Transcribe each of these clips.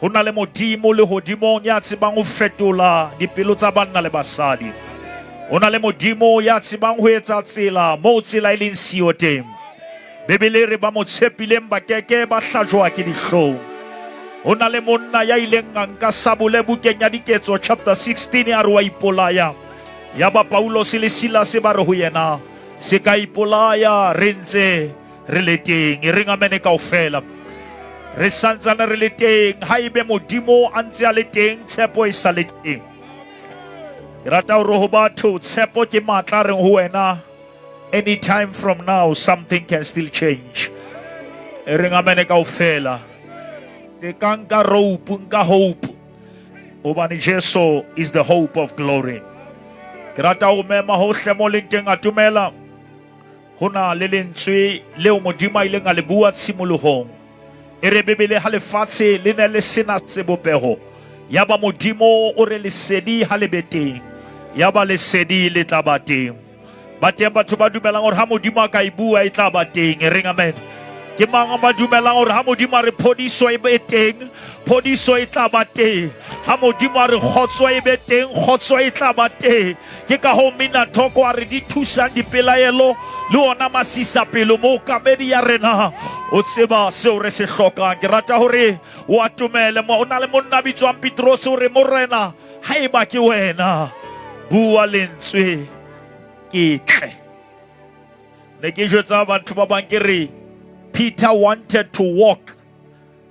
Ho na le Modimo lehodimong ya tsebang ho fetola dipelo tsa banna le basadi. Ho na le Modimo ya tsebang ho etsa tsela moo tsela e leng siyo teng. Bibele e re ba mo tshepileng ba keke ba hlajwa ke dihlong. Ho na le monna ya ileng a nka sabole bukeng ya Diketso chapter 16 a re wa ipolaya. Yaba Paulose le Silase ba re ho yena, se ka ipolaya re ntse re le teng. E reng amene kaofela. Re santsane re le teng. Haebe Modimo a ntse a le teng, tshepo e sa le teng. Ke rata hore ho batho tshepo ke matla a reng ho wena anytime from now something can still change. E reng amene kaofela. Ke ka nka rope, nka hope. Hobane Jesu is the hope of glory. Ke rata ho mema hohle mo leng teng atumela. Ho na le lentswe leo Modimo a ileng a le bua tshimolohong. E re Bibele ha lefatshe le ne le sena sebopeho, yaba Modimo o re lesedi ha le be teng, yaba lesedi le tla ba teng. Ba teng batho ba dumelang hore ha Modimo a ka e bua e tla ba teng. E reng amen. Ke mang ba dumelang hore ha Modimo a re phodiso e be teng, phodiso e tla ba teng. Ha Modimo a re kgotso e be teng, kgotso e tla ba teng. Ke ka hoo mina thoko a re di thusang dipelaelo le ona masisapelo mookamedi ya rena o tseba seo re se hlokang. Ke rata hore o atomele mo o na le monna bitswang Petrose o re morena haeba ke wena bua lentswe ke tle. Ne ke jwetsa batho ba bang ke re Peter wanted to walk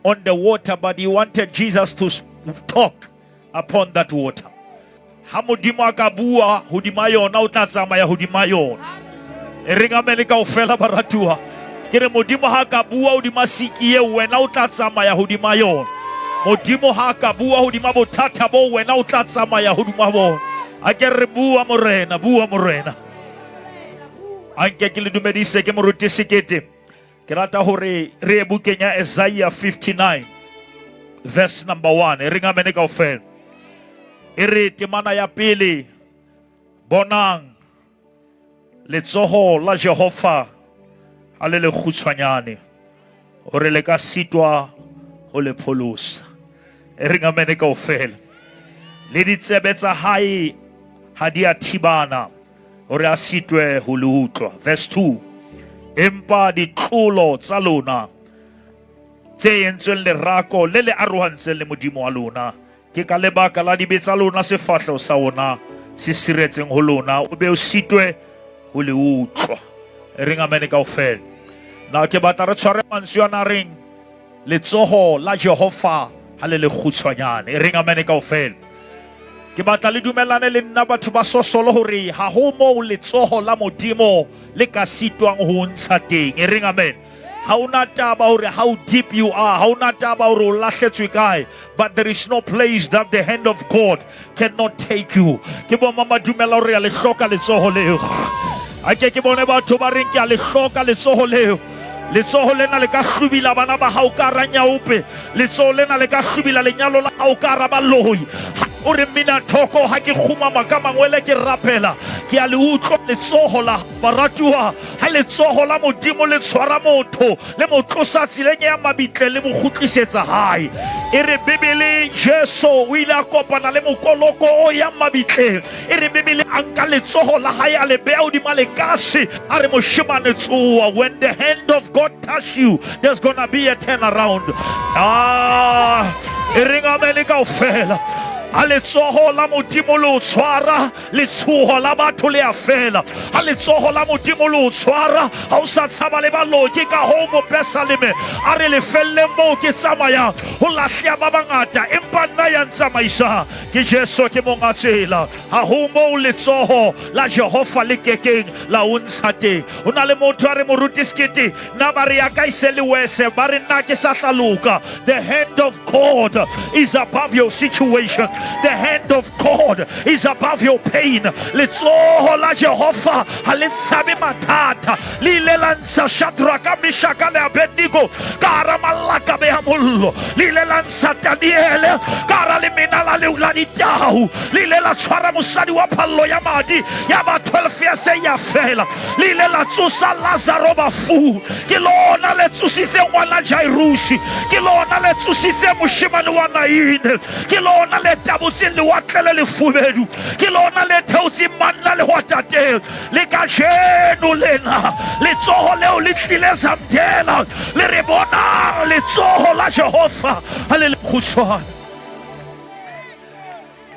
on the water but he wanted Jesus to talk upon that water. Ha Modimo a ka bua hodima yona o tla tsamaya hodima yona. E reng amene kaofela baratuwa. Ke re Modimo ha ka bua hodima siki eo wena o tla tsamaya hodima yona. Modimo ha ka bua hodima bothata bo wena o tla tsamaya hodima bona. A ke re bua morena, bua morena. A nke ke le dumedise ke moruti Sekete. Ke rata hore re ye bukeng ya Isaiah 59 verse number 1. E reng amene kaofela. E re temana ya pele, bonang letsoho la Jehova ha le le kgutshwanyane hore le ka sitwa ho le pholosa. E reng amene kaofela. Le ditsebe tsa hae ha di a thibana hore a sitwe ho le utlwa. Verse 2. Empa ditlolo tsa lona tse entsweng lerako le le arohantseng le Modimo wa lona, ke ka lebaka la dibe tsa lona sefahleho sa ona se siretseng ho lona, o be o sitwe ho le utlwa. E reng amene kaofela. Na ke batla re tshware mantswe ana a reng letsoho la Jehova ha le le kgutshwanyane. E reng amene kaofela. Ke batla le dumellane le nna batho ba sosolo hore ha ho moo letsoho la Modimo le ka sitwang ho ntsha teng. E reng amen. Ha ona taba hore how deep you are, ha ona taba hore o lahletswe kae, but there is no place that the hand of God cannot take you. Ke bo mama dumela hore ya le hloka letsoho leo. A ke ke bone batho ba reng ke a le hloka letsoho leo. Letsoho lena le ka hlwibila bana ba hao ka hara nyaope. Letsoho lena le ka hlwibila lenyalo la hao ka hara baloi. O re mmina thoko ha ke kgumama ka mangwele ke rapela, ke a le utlwa letsoho la baratuwa. Ha letsoho la Modimo le tshwara motho, le mo tlosa tseleng ya mabitle le mo kgutlisetsa hae. E re Bibele Jesu o ile a kopana le mokoloko o yang mabitleng. E re Bibele a nka letsoho la hae a le beha hodima lekase, a re moshemane tsoa. When the hand of God touch you, there's gonna be a turnaround. Ah, e reng amene kaofela. Ha letsoho la Modimo le o tshwara, letshoho la batho le a fela. Ha letsoho la Modimo le o tshwara, ha o sa tshaba le baloki. Ka hoo mopesaleme a re lefelleng moo ke tsamayang ho lahleha ba bangata, empa nna ya ntsamaisang ke Jesu, ke monga tsela. Ha ho moo letsoho la Jehova le kekeng la o ntsha teng. Ho na le motho a re moruti Sekete, nna ba re ya ka ise le wese, ba re nna ke sa hlaloka. The hand of God is above your situation. The hand of God is above your pain. Letsoho la Jehova ha le tshabe mathata. Le ile la ntsha Shadraka, Meshaka le Abednego ka hara malakabe a mollo. Le ile la ntsha Daniele ka hara lemena la leu la ditau. Le ile la tshwara mosadi wa phallo ya madi ya ba 12 years ya fela. Le ile la tsosa Lazaro bafung. Ke lona le tsositseng ngwana Jairusi. Ke lona le tsositseng moshemane wa Naine. Ke lona le tabotseng lewatle le lefubedu. Ke lona le theotseng manna lehwatateng. Le kajeno lena letsoho leo le tlile Zamdela le re bonang letsoho la Jehova ha le le kgutshwane.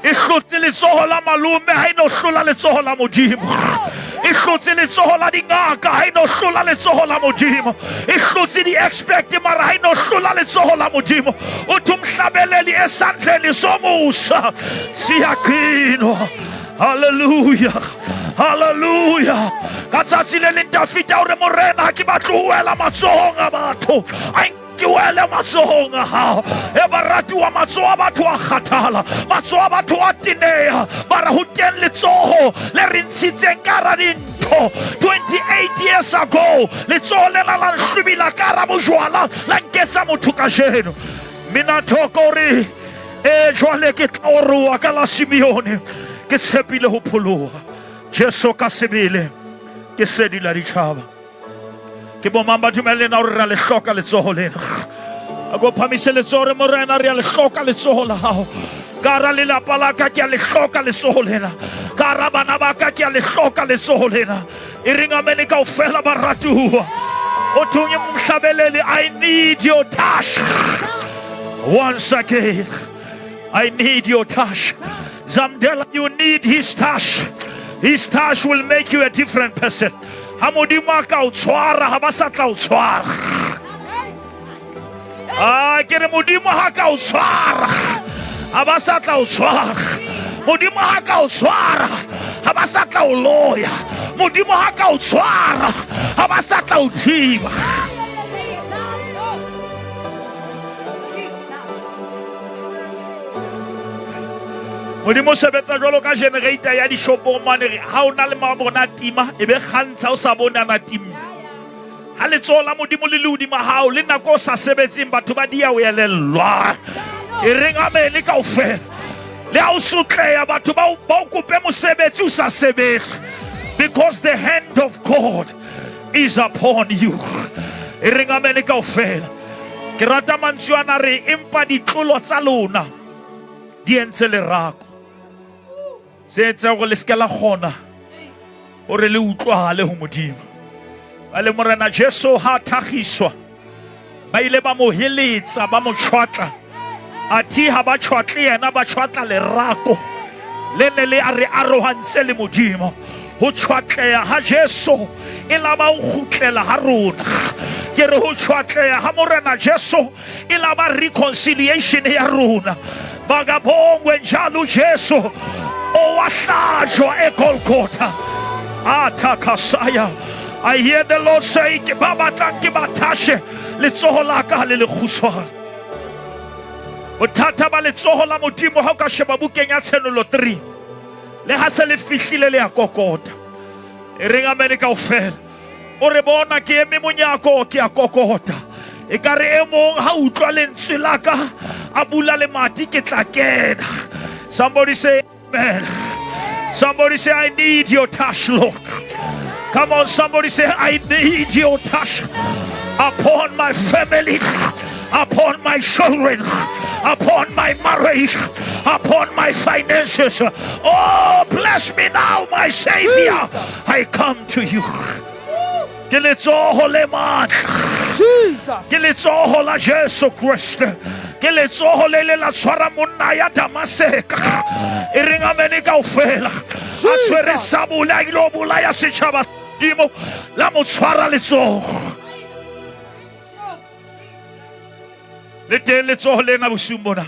E hlotse letsoho la malome ha e no hlola letsoho la Modimo. E hlotse letsoho la dingaka ha e no hlola letsoho la Modimo. E hlotse di-expect mara ha e no hlola letsoho la Modimo. Uthi umhlabeleli esandleni somusa siyaqinwa. Hallelujah. Hallelujah. Ka tsatsi le leng Dafita o re morena ha ke batle ho wela matsohong a batho. A ke wele matsohong a hao. E baratuwa matsoho a batho a kgathala. Matsoho a batho a teneha. Mara ho teng letsoho le re ntshitseng ka hara dintho. 28 years ago letsoho lena la nhlwibila ka hara bojwala la nketsa motho kajeno. Mina Thoko o re e jwale ke tla oroa ka la Simeone ke tshepile ho pholoha. Jesu ka sebele ke sedi la ditjhaba. Ke bomang ba dumelle na hore re a le hloka letsoho lena? A ko phamise letsoho re morena re a le hloka letsoho la hao. Ka hara lelapa la ka ke a le hloka letsoho lena. Ka hara bana ba ka ke a le hloka letsoho lena. E reng amene kaofela baratuwa. O thunye mohlabeleli I need your touch. Once again, I need your touch. Zamdela, you need his touch. His touch will make you a different person. Ha Modimo a ka o tshwara, ha ba sa tla o tshwara. Ah, ke re Modimo ha ka o tshwara, ha ba sa tla o tshwara. Modimo ha ka o tshwara, ha ba sa tla o loya. Modimo ha ka o tshwara, ha ba sa tla o thiba. Modimo o sebetsa jwalo ka generator ya dishopong mane ha o na le mabone a tima e be kgantsha o sa bone ana timme. Ha letsoho la Modimo le le hodima hao le nako o sa sebetseng batho ba dia o elellwa. E reng amene kaofela. Le ha o sotleha batho ba o kope mosebetsi o sa sebetse because the hand of God is upon you. E reng amene kaofela. Ke rata mantswe ana re empa ditlolo tsa lona di entse lerako. Se etse hore le se ke la kgona hore le utlwahale ho Modimo. Ba le Morena Jesu ha thakgiswa ba ile ba mo heletsa ba mo tjhwatla. Athe ha ba tjhwatle yena ba tjhwatla lerako le ne le a re arohantse le Modimo. Ho tjhwatleha ha Jesu e la ba ho kgutlela ha rona. Ke re ho tjhwatleha ha Morena Jesu e la ba reconciliation ya rona. Makabongwe njalo uJesu owahlatshwa eGolgotha. Athakasaya. I hear the Lord say ke ba batlang ke ba thashe letsoho la ka le le kgutshwane. Bothata ba letsoho la Modimo ha o ka sheba bukeng ya Tshenolo 3 le ha se le fihlile le ya kokota. E reng amene kaofela. O re bona ke eme monyako ke a kokota. E ka re e mong ha utlwa lentswe la ka a bula lemati ke tla kena. Somebody say amen. Somebody say I need your touch, Lord. Come on, somebody say I need your touch upon my family, upon my children, upon my marriage, upon my finances. Oh, bless me now, my Savior. I come to you. Ke letsoho le matla. Jesus. Ke letsoho la Jesu Kriste. Ke letsoho le le la tshwara monna ya Damaseka. E reng amene kaofela. A tshwere sabole a ile ho bolaya setjhaba sa Modimo la mo tshwara letsoho. Le teng letsoho lena bosiung bona.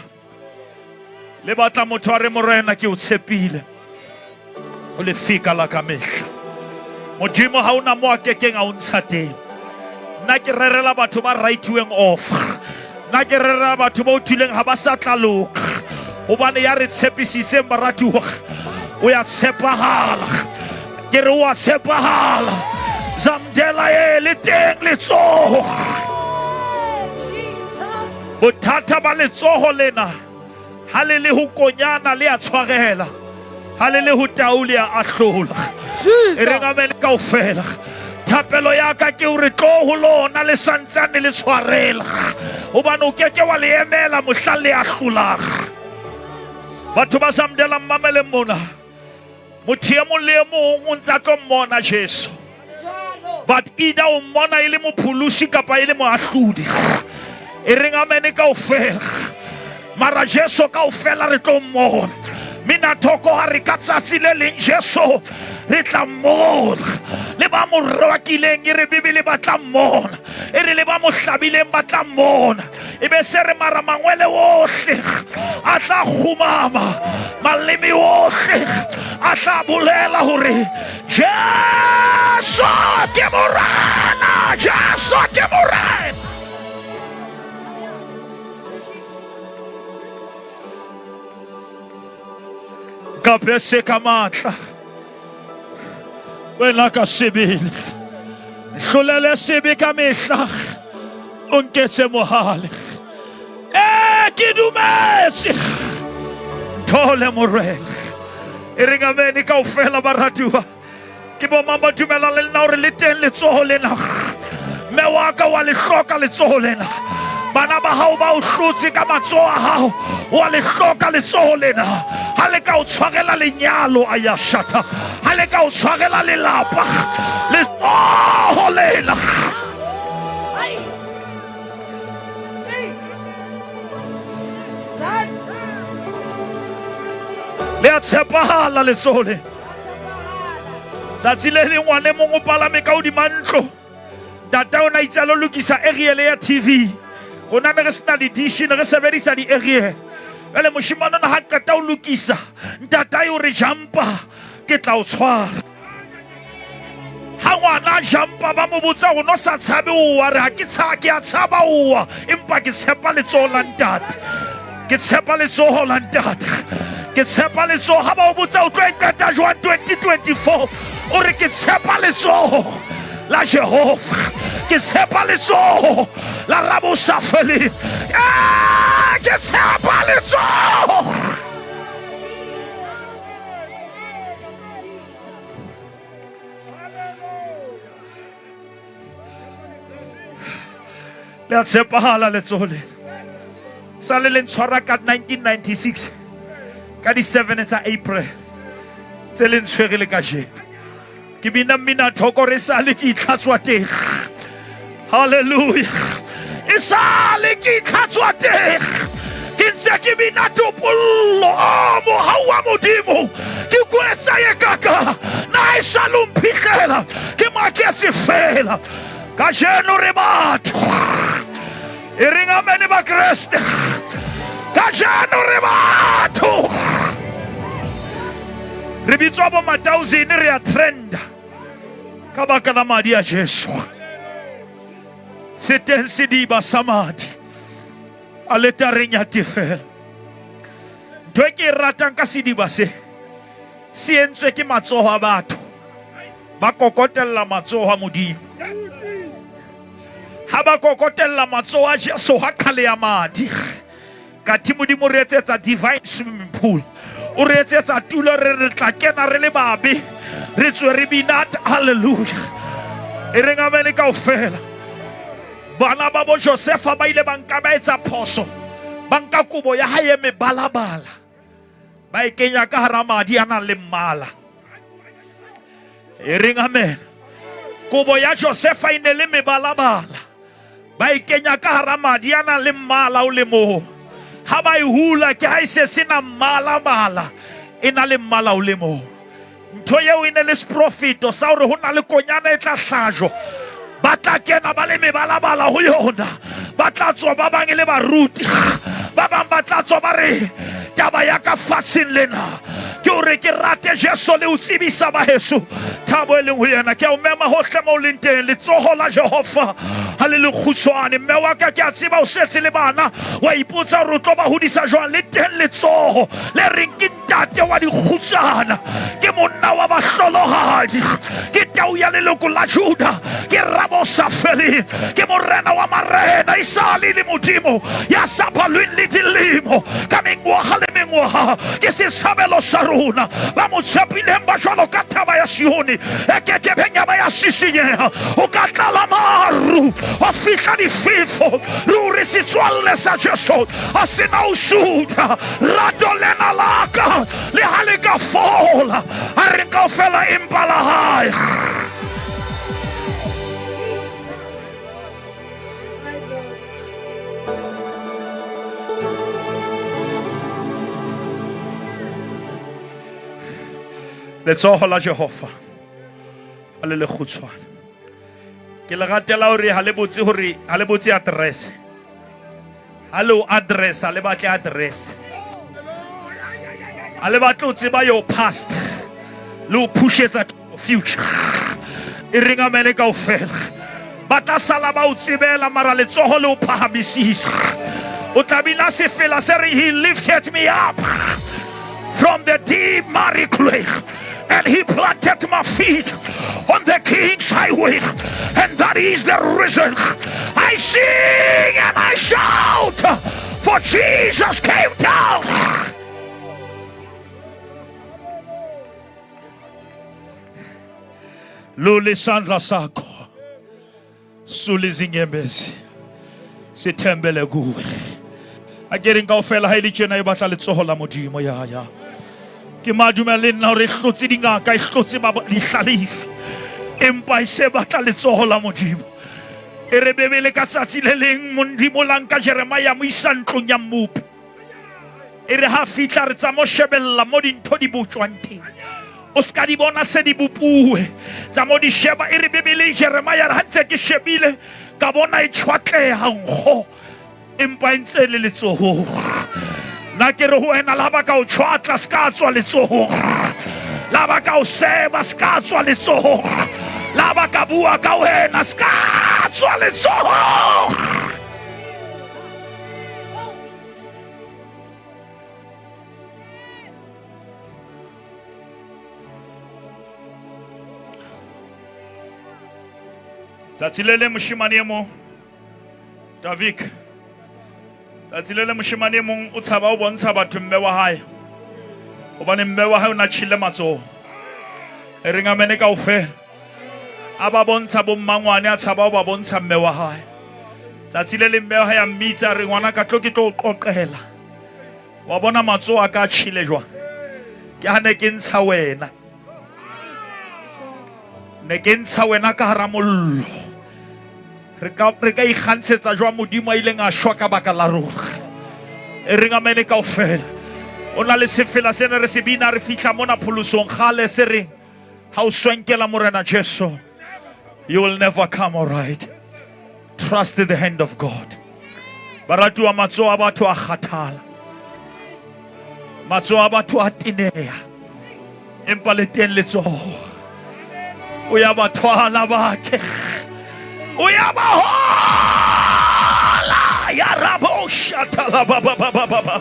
Le batla motho a re morena ke o tshepile. O lefika la ka mehla. Modimo ha ona mo a kekeng a o ntsha teng. Nna ke rerela batho ba writiweng off. Nna ke rerela batho ba o thuleng ha ba sa tla loka. Hobane ya re tshepisitseng baratuwa o ya tshepahala. Ke re o a tshepahala. Zamdela e le teng letsoho. Bothata ba letsoho lena ha le le ho konyana le a tshwarela, ha le le ho tau le a ahlola. E reng amen kaofela. Thapelo ya ka ke hore tlo ho lona le santsane le tshwarela, hobane o keke wa le emela mohla le ahlolang. Batho ba Zamdela mmameleng mona. Motho e mong le e mong o ntse a tlo mmona Jesu. But either o mmona e le mopholosi kapa e le moahlodi. E reng amen kaofela. Mara Jesu kaofela re tlo mmona. Mina thoko ha re ka tsatsi le leng Jesu re tla mmona. Le ba mo rwakileng e re Bibele ba tla mmona. E re le ba mo hlabileng ba tla mmona. E be se re mara mangwele ohle a tla kgumama, maleme ohle a tla bolela hore Jesu ke Morena, Jesu ke Morena. Ka bese ka matla wena ka sebele, hlolele sebe ka mehla, o nketse mohale. E ke dumetse, nthole Morena. E reng amen kaofela baratuwa. Ke bo mang ba dumelang le nna hore le teng letsoho lena? Mme wa ka wa le hloka letsoho lena. Bana ba hao ba o hlotse ka matsoho a hao, wa le hloka letsoho lena. Ha le ka o tshwarela lenyalo, a ya shatha. Ha le ka o tshwarela lelapa, letsoho lena. Le a tshepahala letsoho lena. Tsatsi le leng ngwane mong o palame ka hodima ntlo. Tata o na itse a lo lokisa aerial ya TV. Rona ne re sena di-dish, ne re sebedisa di-aerial. Jwale moshemane ona ha qeta ho lokisa, ntatae o re jampa, ke tla o tshwara. Ha ngwana a jampa ba mo botsa hore no sa tshabe oa, re ha ke tsha, ke a tshaba oa, empa ke tshepa letsoho la ntate. Ke tshepa letsoho la ntate. Ke tshepa letsoho. Ha ba o botsa o tlo e qeta jwang 2024, o re ke tshepa letsoho la Jehova. Ke tshepa letsoho la Rabosafeleng. Ke tshepa letsoho. Le a tshepahala letsoho lena. Sa le le ntshwara ka 1996 ka di 7 tsa April tse le ntshwere le kajeno. Ke bina mmina thoko re sale ke itlhatswa teng. Hallelujah. E sale ke itlhatswa teng. Ke ntse ke bina topollo. Oh, mohau wa Modimo. Ke kwetsa ye kaka. Na e sa lo mphihlela. Ke maketse fela. Kajeno re batho. E reng amen ba Kreste. Kajeno re batho. Re bitswa bo matauzini, re a trenda ka baka la madi a Jesu. Se teng sediba sa madi aletareng ya tefelo. Ntho e ke e ratang ka sediba se, se entswe ke matsoho a batho. Ba kokotella matsoho a Modimo. Ha ba kokotella matsoho a Jesu ha qhale ya madi. Kathe Modimo re etsetsa divine swimming pool. O re etsetsa tulo re re tla kena re le babe. Re tswe re bina hallelujah. E reng amen kaofela. Bana ba bo Josefa ba ile ba nka ba etsa phoso. Ba nka kobo ya hae e mebalabala. Ba e kenya ka hara madi a nang le mmala. E reng amen. Kobo ya Josefa e ne le mebalabala. Ba e kenya ka hara madi a nang le mmala o le mong. Ha ba e hula ke ha e se sena mmala-bala, e na le mmala o le mong. Ntho eo e ne le seprofeto sa hore ho na le konyana e tla hlajwa. Ba tla kena ba le mebalabala ho yona. Ba tla tswa ba bang e le baruti. Ba bang ba tla tswa ba re taba ya ka fatsheng lena. Ke hore ke rate Jesu le ho tsebisa ba heso thabo e leng ho yena. Ke a o mema hohle mo o leng teng. Letsoho la Jehova ha le le kgutshwane. Mme wa ka ke a tseba o setse le bana, wa ipotsa hore o tlo ba hodisa jwang. Le teng letsoho le reng ke ntate wa dikgutsana, ke monna wa bahlolohadi, ke tau ya leloko la Juda, ke rabo sa feleng, ke morena wa marena, esale le Modimo ya sa balweng le dilemo ka mengwaga le mengwaga. Ke setshabelo sa rona. Ba mo tshepileng ba jwalo ka thaba ya Sione e kekebeng ya ba ya sisinyeha. O ka tlala maru wa fihla difefo. Ruri setswalle sa Jesu a se na o sutha. Rato lena la ka le ha le ka fola, a re kaofela empa la hae. Letsoho la Jehova a le lekgutshwane. Ke le ratela hore ha le botse hore ha le botse address. Ha le o address ha le batle address. Ha le batle ho tseba your past. Le o pushetsa future. E reng amene kaofela. Ba tla sala ba o tsebela mara letsoho le o phahamisisa. O tla bina sefela se re he lifted me up from the deep miry clay and he planted my feet on the king's highway, and that is the reason I sing and I shout, for Jesus came down. Lula isandla sakho, sula izinyembezi, sithembele kuwe. A ke reng kaofela ha e le tjena e batla letsoho la Modimo. Ya ya ke madumela le nna hore e hlotse dingaka, e hlotse ba dihlalefi, empa e se batla letsoho la Modimo. E re Bebele ka tsatsi le leng Modimo la nka Jeremia mo isa ntlong ya mmopi. E re ha fihla re tsa mo shebella mo dintho di botjwang teng, o ska di bona se di bopuwe, tsa mo di sheba. E re Bebele Jeremia re ha ntse ke shebile ka bona e tjhwatleha nkgo, empa e ntse e le letsohong. Nna ke re ho wena, la ba ka o tjhwatla se ka tswa letsohong, la ba ka o seba se ka tswa letsohong, la ba ka bua ka wena se ka tswa letsohong. Tsatsi le le moshemane e mong Davik, tsatsi le le moshemane e mong o tshaba o bontsha batho mme wa hae, hobane mme wa hae o na tjhile matsoho. E reng amene kaofela. A ba bontsha bommangwane, a tshaba o ba bontsha mme wa hae. Tsatsi le le mme wa hae a mmitsa, a re ngwana ka tlo ke tlo o qoqela, wa bona matsoho a ka a tjhile jwang, ke ha ne ke ntsha wena, ne ke ntsha wena ka hara mollo. Re ka re ka ikgantshetsa jwang Modimo a ileng a shwa ka baka la rona? E reng amene kaofela. O na le sefela se ne re se bina re fihla mona pholosong kgale se reng ha o swenkela Morena Jesu, you will never come all right. Trust the hand of God. Baratuwa, matsoho a batho a kgathala, matsoho a batho a teneha, empa le teng letsoho. O ya ba thwala bakhe, o ya ba hola ya rabo shatala ba ba ba ba ba ba.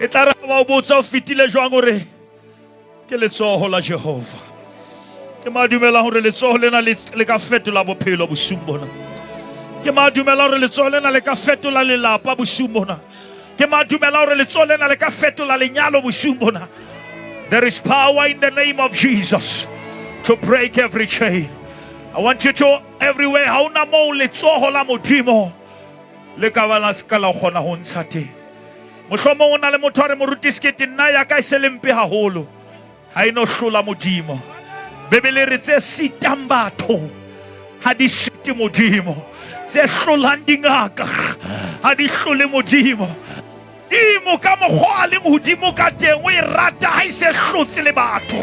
E tla re ba o botsa o fetile jwang, o re ke letsoho la Jehova. Ke madumela hore letsoho lena le ka fetola bophelo bosiung bona. Ke madumela hore letsoho lena le ka fetola lelapa bosiung bona. Ke madumela hore letsoho lena le ka fetola lenyalo bosiung bona. There is power in the name of Jesus to break every chain. I want you to everywhere ha ona moo letsoho la Modimo le ka ba la se ka la kgona ho ntsha teng. Mohlomong o na le motho a re moruti sekete nna ya ka e se le mpe haholo, ha e no hlola Modimo. Bebele re tse sitang batho ha di site Modimo, tse hlolang dingaka ha di hlole Modimo. Modimo ka mokgwa a leng hodimo ka teng o e rata ha e se hlotse le batho.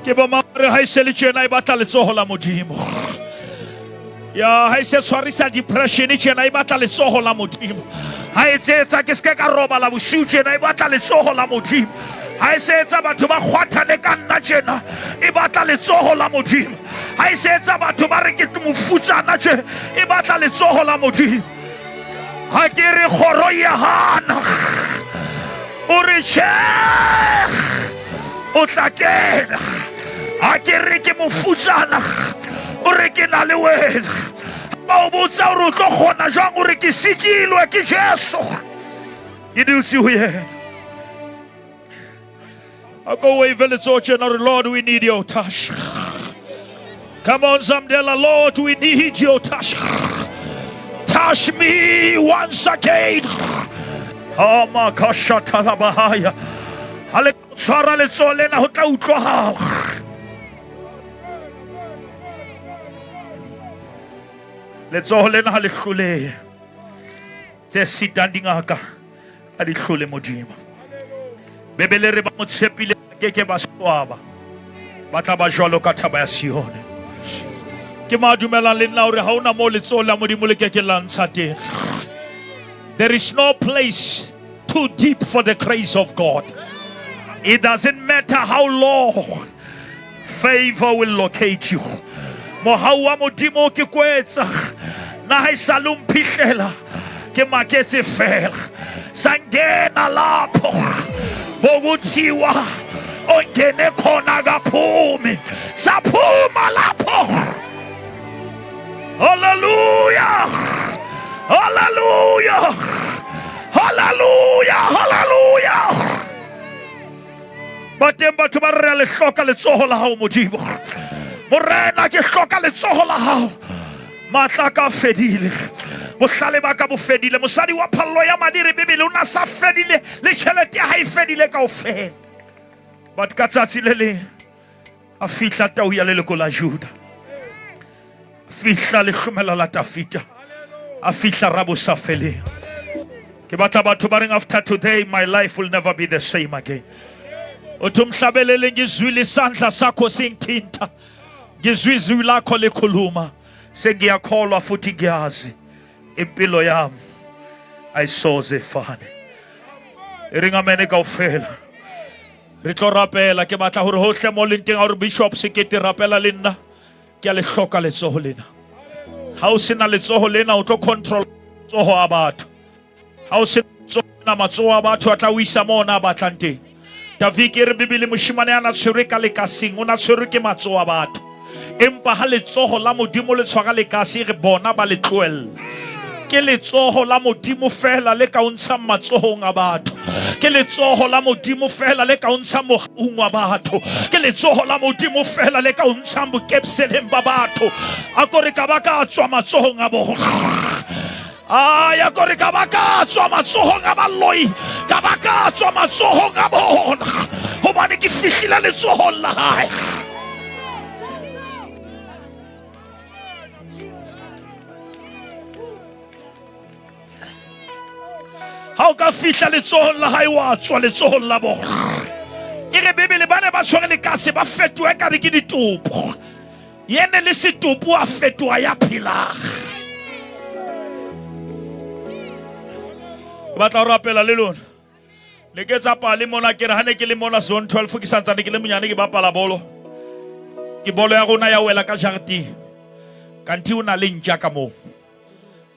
Ke bo mang re ha e se le tjena e batla letsoho la Modimo. Ya ha e se tshwarisa depression tjena e batla letsoho la Modimo. Ha e tsetsa ke se ka robala bosiu tjena e batla letsoho la Modimo. Ha e se etsa batho ba kgwathane ka nna tjena e batla letsoho la Modimo. Ha e se etsa batho ba re ke mofutsana tje e batla letsoho la Modimo. Ha ke re kgoro ya hana o re tjhe o tla kena. Ha ke re ke mofutsana o re ke na le wena. Ba o botsa hore o tlo kgona jwang o re ke sikilwe ke Jesu. Ke dutse ho yena. A ko wave letsoho tjena hore Lord, we need your touch. Come on, Zamdela, Lord, we need your touch. Touch me once again. Amakashatalabahaya. Ha le tshwara letsoho lena ho tla utlwahala. Letsoho lena ha le hlolehe. Tse sitang dingaka a di hlole Modimo. Bebele re ba mo tshepile ba ke ke ba swaba. Ba tla ba jwalo ka thaba ya Sione. Ke ma dumelang le nna hore ha hona moo letsoho la Modimo le ke ke la ntsha teng. There is no place too deep for the grace of God. It doesn't matter how low, favor will locate you. Mohau wa Modimo ke kwetsa. Na ha e sa le o mphihlela ke maketse fela. Sangena lapho bokuthiwa ongene khona akaphumi. Saphuma lapho. Hallelujah! Hallelujah! Hallelujah! Hallelujah! Ba teng batho ba re re a le hloka letsoho la hao Modimo. Morena ke hloka letsoho la hao. Matla a ka a fedile. Bohlale ba ka bo fedile. Mosadi wa phallo ya madi re Bibele o na sa fedile le tjhelete ya hae e fedile kaofela. But ka tsatsi le leng a fihla tau ya leloko la Juda. Fihla lehlomela la Tafita. A fihla rabosafeleng. Ke batla batho ba reng after today my life will never be the same again. Uthi umhlabeleli ngizwile isandla sakho singithinta. Ngizwe izwi lakho likhuluma. Sengiyakholwa futhi ngiyazi impilo yami ayisoze ifane. E reng amene kaofela. Re tlo rapela ke batla hore hohle mo leng teng hore Bishop Sekete rapela le nna. Ke a le hloka letsoho lena. Ha o sena letsoho lena o tlo control matsoho a batho. Ha o sena letsoho lena matsoho a batho a tla o isa moo ona a batlang teng. Davik e re Bibele moshimane a na tshwerwe ka lekaseng o na tshwerwe ke matsoho a batho. Empa ha letsoho la Modimo le tshwara lekase re bona ba le tlohella. Ke letsoho la Modimo fela le ka o ntshang matsohong a batho. Ke letsoho la Modimo fela le ka o ntshang mohaung wa batho. Ke letsoho la Modimo fela le ka o ntshang bokepseleng ba batho. A ko re ka ba ka tswa matsohong a bona. Ay, a ko re ka ba ka tswa matsohong a baloi, ka ba ka tswa matsohong a bona. Hobane ke fihlile letsohong la hae. Ha o ka fihla letsohong la hae wa tswa letsohong la bona. E re Bibele ba ne ba tshwere lekase ba fetoha ekare ke ditopo. Yene le setopo a fetoha ya phelang. Ke batla ho rapela le lona. Ne ke etsa pale mona ke re ha ne ke le mona zone 12 ke santsane ke le monyane ke bapala bolo. Ke bolo ya rona ya wela ka jareteng. Kanthi o na le ntja ka moo.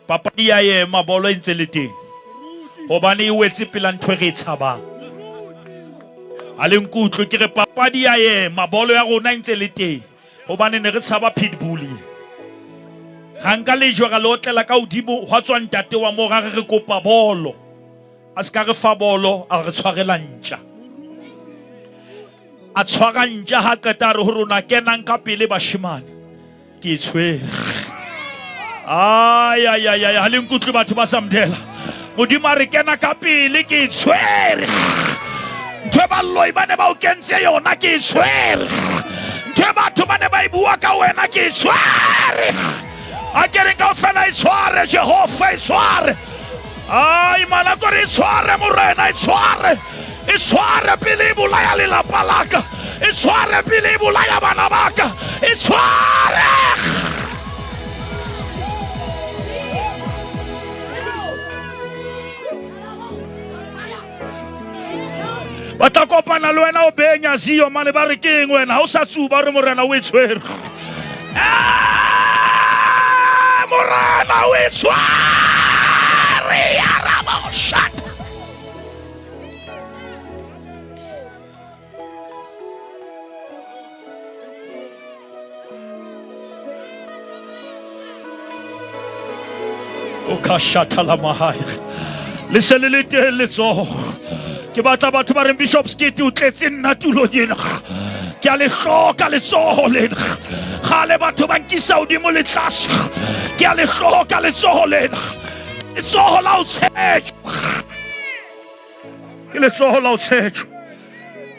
Papadi ya ema bolo e ntse le teng. Hobane e wetse pela ntho e re e tshabang. Ha le nkutlwe ke re papadi ya ema bolo ya rona e ntse le teng. Hobane ne re tshaba pitbull ye. Ra nka lejwe ra le otlela ka hodimo hwa tswa ntate wa moo ra re re kopa bolo. A se ka re fa bolo a re tshwarela ntja. A tshwara ntja ha qeta a re ho rona kenang ka pele bashemane. Ke e tshwere. Ay ay ay ay ha le nkutlwe batho ba Samdela. Modimo a re kena ka pele ke e tshwere. Ntho e baloi ba ne ba o kentse yona ke e tshwere. Ntho e batho ba ne ba e bua ka wena ke e tshwere. A ke re kaofela e tshware Jehova e tshware. Ai mana kore e tshware Morena e tshware. E tshware pele e bolaya lelapa la ka. E tshware pele e bolaya bana ba ka. E tshware. kopana le wena o benya zio mane ba re ke eng wena ha o sa tsuba re morena o e tshwere. Eh, morena o e tshwere ya raboshata. O ka shatha la mahaya le se le le teng letsogo ke batla batho ba reng bishop skete o tletse nna tulong ena ke a le hloka letsogo lena gale batho ba nkisa godimo le tlase ke a le hloka letsogo lena letsogo la o tshetšo ke letsogo la o tshetšo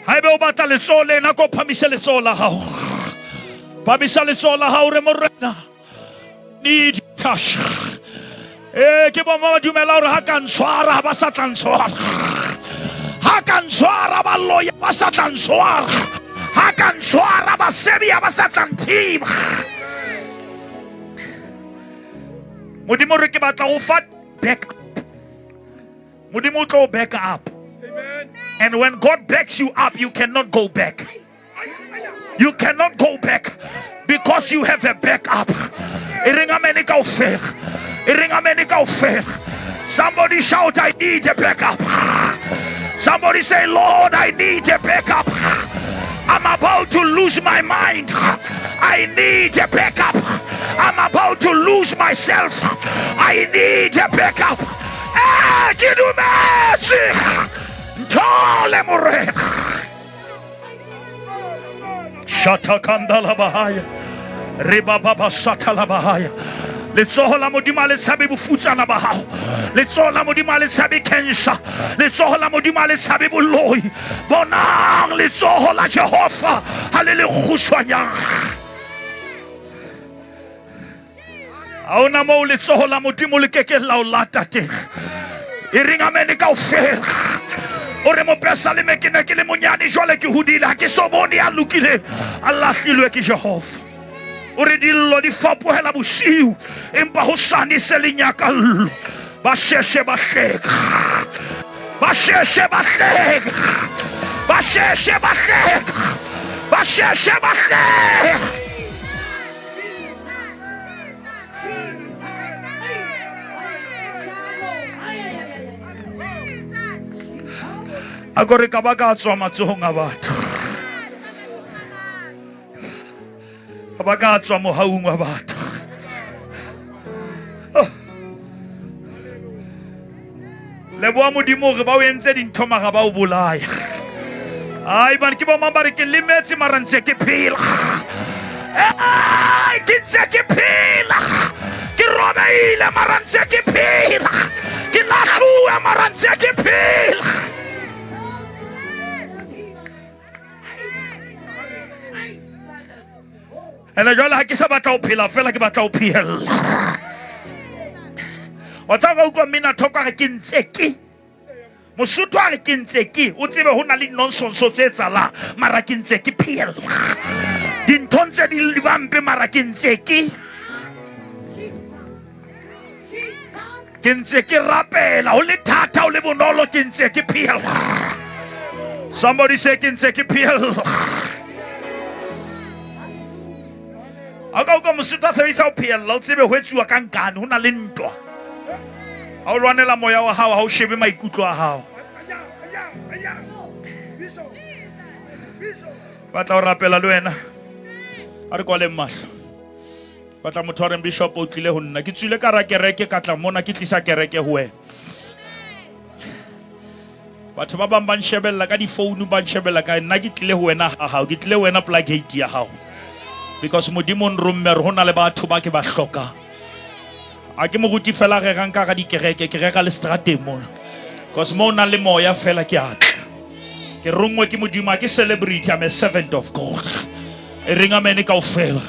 haebe o batla letsogo lena ko phamise letsogo la gago phamisa letsogo la gago re morena need touch ee ke bomma ba dumela gore ga ka ntshwara ga ba sa tla ntshwara ga ka ntshwara ba loya ba sa tla ntshwara ga ka ntshwara basebia ba sa tla nthiba modimo re ke batla go fa back Modimo o tlo back up. And when God backs you up, you cannot go back. You cannot go back because you have a backup. E reng amen kaofela. E reng amen kaofela. Somebody shout, I need a backup. Somebody say, Lord, I need a backup. I'm about to lose my mind. I need a backup. I'm about to lose myself. I need a backup. Eh, ke dumetse. Nthole morena. Shatakandala bahaya. Rebaba satala bahaya. Letsogo la Modimo a le tshabe bofutsana ba gago. Letsogo la Modimo a le tshabe cancer. Letsogo la Modimo a le tshabe boloi. Bonang letsogo la Jehova ha le le kgutshwanyane. Ha ona moo letsogo la Modimo le kekeng la o lata teng. E reng amene kaofela. O re mopesaleme ke ne ke le monyane jwale ke hodile ha ke so bone ya lokileng a lahlilwe ke Jehova. O re dillo di fapohela bosiu empa hosane se le nyakallo. Ba sheshe ba hleka. Ba sheshe ba hleka. Ba sheshe ba hleka. Ba sheshe ba hleka. A ko re ka ba ka tswa matsogong a batho ka ba ka tswa mogaung wa batho oh. Leboa modimo gore ba o entse dintho mara ba o bolaya ai bane ke bomang ba re ke lemetse mara ntse ke phela ai ke ntse ke phela ke robeile mara ntse ke phela ke lahluwe mara ntse ke phela ene jwale ha ke sa batla ho phela fela ke batla ho phehella wa tseba ka utlwa mmina thoko a re ke ntse ke mosotho a re ke ntse ke o tsebe ho na le nonsense tse etsalang mara ke ntse ke phehella dinthong tse di bampe mara ke ntse ke ke ntse ke rapela ho le thata ho le bonolo ke ntse ke phehella somebody say ke ntse ke phehella a ka utlwa mosotho a sebedisa ho phehella o tsebe ho etsuwa ka nkane ho na le ntwa ha o lwanela moya wa hao ha o shebe maikutlo a hao batla ho rapela le wena a re kwaleng mahlo batla motho a reng bishop o tlile ho nna ke tswile ka ra kereke ka tla mona ke tlisa kereke ho wena batho ba bang ba nshebella ka difounu ba nshebella ka nna ke tlile ho wena ha hao ke tlile ho wena pela gate ya hao because modimo o nromme re ho na le batho ba ke ba hlokang a ke moruti fela rerang ka ga dikereke ke rera le strateng mona because mo o nang le moya fela ke atla ke rongwe ke modimo a ke celebrity I'm a servant of God e reng amene kaofela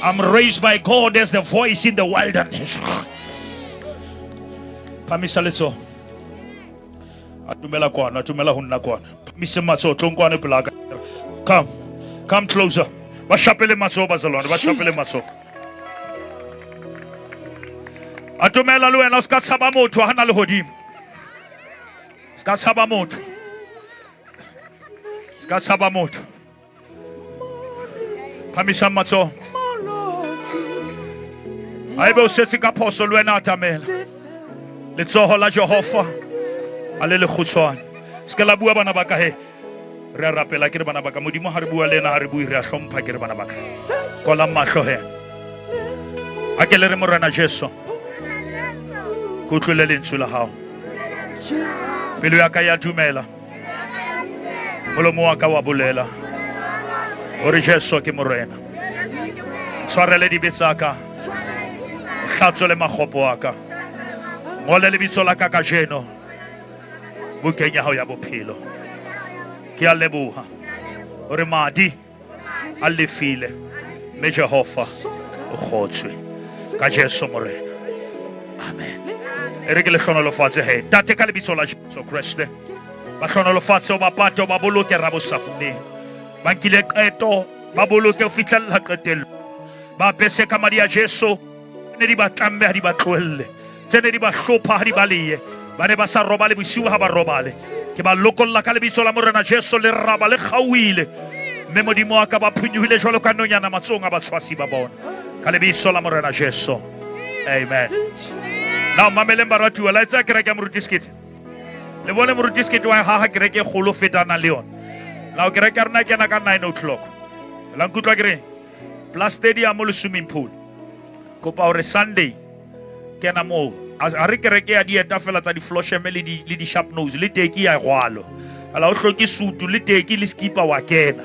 I'm raised by God as the voice in the wilderness phamisa letsoho a tumela kwana a tumela ho nna kwana phamise matsoho tlong kwane pela ka come come closer ba shapele matsoho bazalwane ba shapele matsoho a tumela le wena o se ka tshaba motho ha na le hodimo se ka tshaba motho Se ka tshaba motho. Phamisang matsoho. Haebe o setse ka phoso le wena atamela. Letsoho la Jehova a le lekgutshwane. Se ke la bua bana ba ka he. Re a rapela ke re bana ba ka. Modimo ha re bua le yena ha re bue re a hlompha ke re bana ba ka. Kwalang mahlo he. A ke le re Morena Jesu. Ke utlwile lentswe la hao. Pelo ya ka ya dumela. Molomo wa ka wa bolela. Hore Jesu ke Morena. Tshwarele dibe tsa ka. O hlatswe le makgopo a ka. Ngole lebitso la ka kajeno bukeng ya hao ya bophelo. Ke a leboha hore madi a lefile mme Jehova o kgotswe ka Jesu Morena. Amen. E re ke le hlonolofatse he. Tate ka lebitso la Jesu Kreste. Ba hlonolofatse o ba pate o ba boloke rabosafoneng. Ba nkile qeto ba boloke ho fihlella qetello. Ba apese ka madi a Jesu. Ne di ba tlamme ha di ba tlohelle. Tse ne di ba hlopha ha di ba leye. Ba ne ba sa robale bosiu ha ba robale. Ke ba lokolla ka lebitso la Morena Jesu le raba le kgaohile. Mme Modimo wa ka ba phunyohile jwalo ka nonyana matsohong a batshwasi ba bona. Ka lebitso la Morena Jesu. Amen. Now mameleng baratuwa la etsa kereke ya Moruti Sekete. Le bone Moruti Sekete wa haha kereke e kgolo feta nang le yona. Now kereke ya rona e kena ka 9 o'clock. La nkutlwa ke reng? Plus stadium le swimming pool. Kopa hore Sunday kena moo. A re kereke ya dieta fela tsa di-flosheme le di-sharp nose le teki ya gwalo. Ala o hloke sutu le teki le skipa wa kena.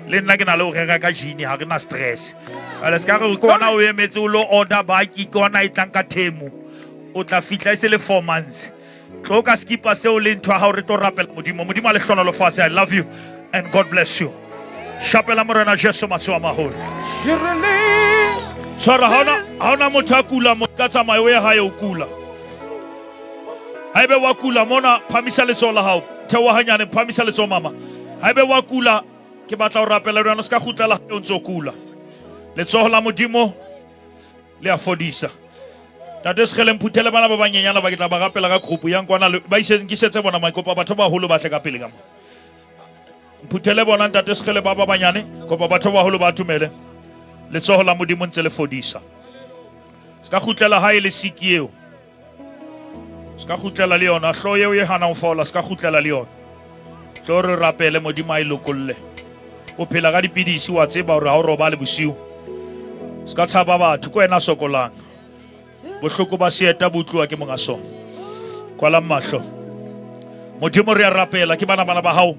Le nna ke na le ho rera ka jean ha re na stress. Ala se ka re ke ona o emetse o lo order baki ke ona e tlang ka themu. O tla fihla e se le 4 months. Tlo ka skipa seo le ntho ya hao re tlo rapela Modimo. Modimo a le hlonolofatse. I love you and God bless you. Shapela Morena Jesu matsoho a maholo. Tshwara ha hona motho a kula mo ka tsamaya o ye hae o kula. Haebe wa kula mona phamisa letsoho la hao. Theoha hanyane phamisa letsoho mama. Haebe wa kula ke batla ho rapela le wena o se ka kgutlela hae o ntso kula. Letsoho la Modimo le a fodisa. Tate Sekgele mphuthele bana ba banyenyana ba ke tla ba rapela ka group yang kwana ba ise nkisetse bona makopa batho ba baholo ba tle ka pele ka mo. Mphuthele bona ntate Sekgele ba ba banyane kopa batho ba baholo ba atumele. Letsoho la Modimo ntse le fodisa. Se ka kgutlela hae le siki eo. Se ka kgutlela le yona hloho eo e hanang fola se ka kgutlela le yona. Tlo re rapele Modimo a e lokolle. O phela ka dipidisi wa tseba hore ha o robale bosiu. Se ka tshaba batho ke wena sokolang. Bohloko ba seeta bo utluwa ke monga sona. Kwalang mahlo. Modimo re a rapela ke bana bana ba hao.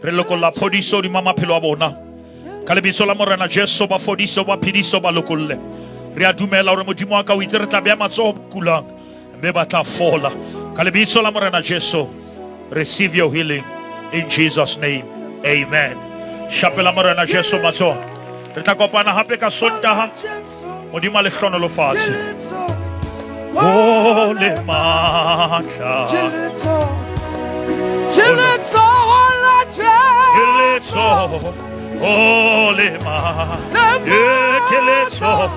Re lokolla phodiso hodima maphelo a bona. Ka lebitso la Morena Jesu ba fodiso ba phediso ba lokolle. Re a dumela hore Modimo wa ka o itse re tla beha matsoho kulang mme ba tla fola. Ka lebitso la Morena Jesu receive your healing in Jesus name. Amen. Shapela Morena Jesu matsoho. Re tla kopana hape ka Sontaha. Modimo a le hlonolofatse. O le matla. Ke letsoho la Ke letsoho o le matla. Ke letsoho.